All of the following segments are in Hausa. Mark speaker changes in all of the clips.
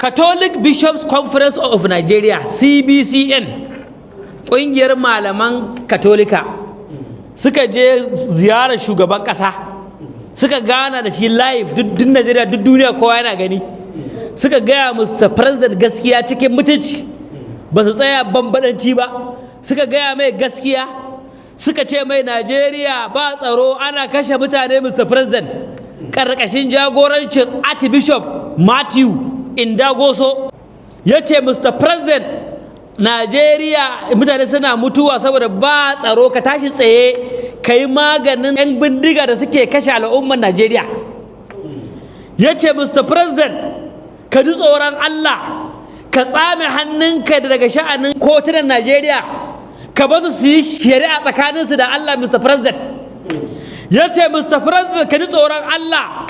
Speaker 1: Catholic Bishops Conference of Nigeria, CBCN, ƙungiyar malaman Katolika, suka je ziyarar shugaban ƙasa, suka gana da shi live, duk Najeriya, duk duniya, kowa yana gani. Suka gaya Mr. President gaskiya cikin mutunci, ba su tsaya bambadanci ba. Suka gaya mai gaskiya, suka ce mai Najeriya ba tsaro, ana kashe mutane, Mr. President. Ƙarƙashin jagorancin Archbishop Matthew Idagosa, ya ce, "Mr. President, Najeriya mutane suna mutuwa saboda ba tsaro. Ka tashi tsaye ka yi maganin 'yan bindiga da suke kashe al'ummar Najeriya." Ya ce, "Mr. President, ka ji tsoron Allah, ka tsame hannunka daga sha'anin kotunan Najeriya, ka basu su yi shari'a tsakaninsu da Allah, Mr. President." Ya ce, "Mr. President, ka ji tsoron Allah,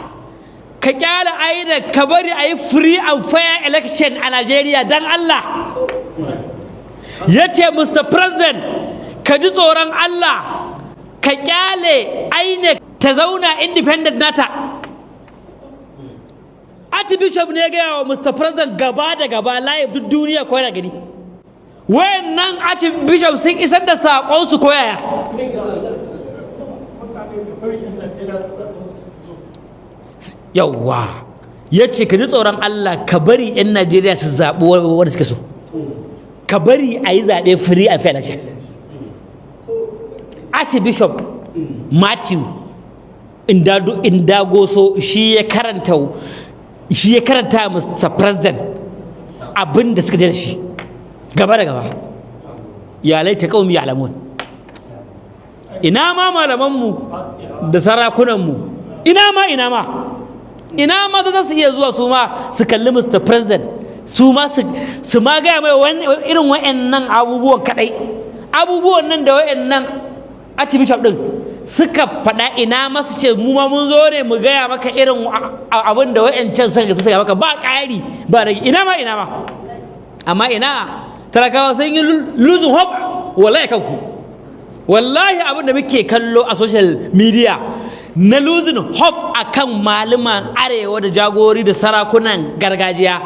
Speaker 1: ka kyale INEC, ka bari a yi free and fair election a Najeriya don Allah." Ya ce, "Mr. President, ka ji tsoron Allah, ka kyale INEC ta zauna independent nata." Archbishop ne ya gaya wa Mr. President gaba da gaba, live, duk duniya ko yana gani. Wayannan Archbishop sun isar da saƙonsu ko yaya?
Speaker 2: Mutane ka bari 'yan Najeriya su zaɓi wanda suka so.
Speaker 1: Yawwa, ya ce ka ji tsoron Allah, ka bari 'yan Najeriya su zaɓi wanda suke so, ka bari a yi zaɓe free and fair election. Archbishop Matthew Idagosa shi ya karanta Mr. President abin da suka je da shi gaba da gaba. يا ليت قومي يعلمون. Ina ma malamanmu da sarakunanmu, ina ma, ina ma, ina ma za su iya zuwa su ma su kalli Mr. President, su ma su ma gaya mai irin wa'annan abubuwan kadai, abubuwan nan da wa'annan Archbishop din suka faɗa. Ina masu ce mu ma mun zo ne mu gaya maka irin abin da wa'ancan suka maka, ba ƙari ba rage. Ina ma, ina ma. Amma ina, talakawa sun yi losing hope wallahi kanku. Wallahi abin da muke kallo a social media na losing hope akan malaman arewa da jagori da sarakunan gargajiya,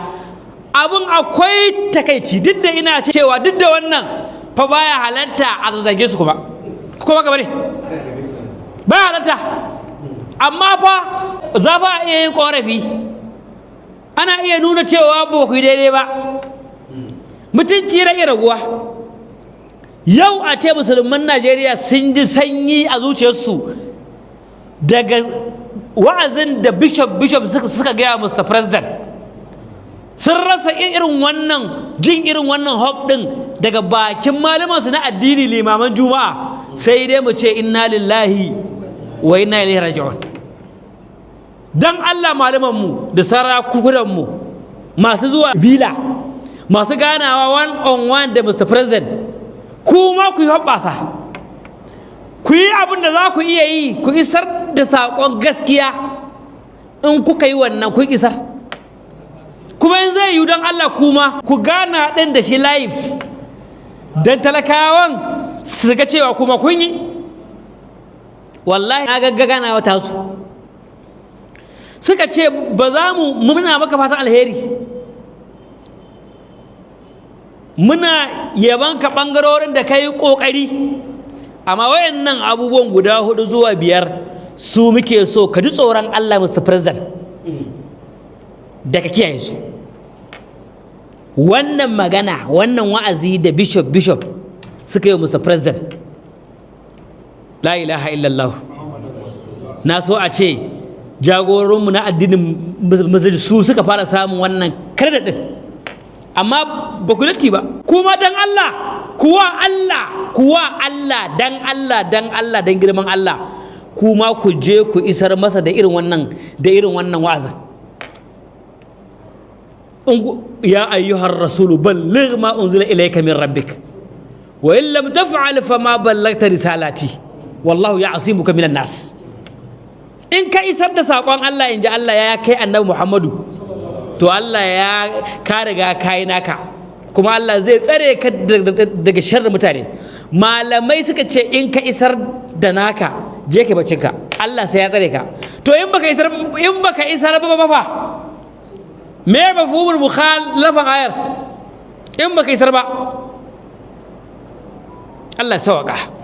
Speaker 1: abin akwai takaici. Duk da ina cewa duk da wannan fa baya halatta a zazzage su kuma, kuma gaba ne baya halatta, amma fa za fa a iya yin korafi, ana iya nuna cewa ba ku yi daidai ba. Mutunci rage raguwa. Yau a ce musulman Najeriya sun ji sanyi a zuciyarsu daga wa'azin da bishop bishop suka gaya Mr. President, sun rasa irin wannan jin, irin wannan hope din daga bakin malamansu na addini, limaman juma'a, sai dai mu ce إنا لله وإنا إليه راجعون. Dan Allah, malamanmu da sarakunanmu masu zuwa villa, masu ganawa one on one da Mr. President, kuma ku yi hoɓɓasa, ku yi abin da za ku iya yi, ku isar da saƙon gaskiya. In kuka yi wannan, kun isar. Kuma in zai yi, don Allah kuma ku gana ɗin da shi live, don talakawan su ga cewa kuma kun yi. Wallahi na ga ganawa tasu, suka ce ba za mu, muna maka fatan alheri, muna yaban ka ɓangarorin da ka yi ƙoƙari, amma wayannan abubuwan guda hudu zuwa biyar su muke so ka ji tsoron Allah, Mr. President, da ka kiyaye su. Wannan magana, wannan wa'azi da bishop bishop suka yi Mr. President, لا إله إلا الله. Na so a ce jagororinmu na addinin musulunci su suka fara samun wannan credit din, amma ba ku latti ba. Kuma dan Allah, kuwa Allah, kuwa Allah, dan Allah, dan Allah, dan girman Allah, kuma ku je ku isar masa da irin wannan wa'azin. يا أيها الرسول بلغ ما أنزل إليك من ربك وإن لم تفعل فما بلغت رسالته والله يعصمك من الناس. In ka isar da saƙon Allah, in ji Allah, ya kai annabi Muhammadu, to Allah ya ka riga ka yi naka, kuma Allah zai tsare ka daga sharrin mutane. Malamai suka ce in ka isar da naka, je ka bacinka, Allah sai ya tsare ka. To in baka isar ba fa, Me mafhumul mukhalafan ayar in baka isar ba? Allah ya sawaka.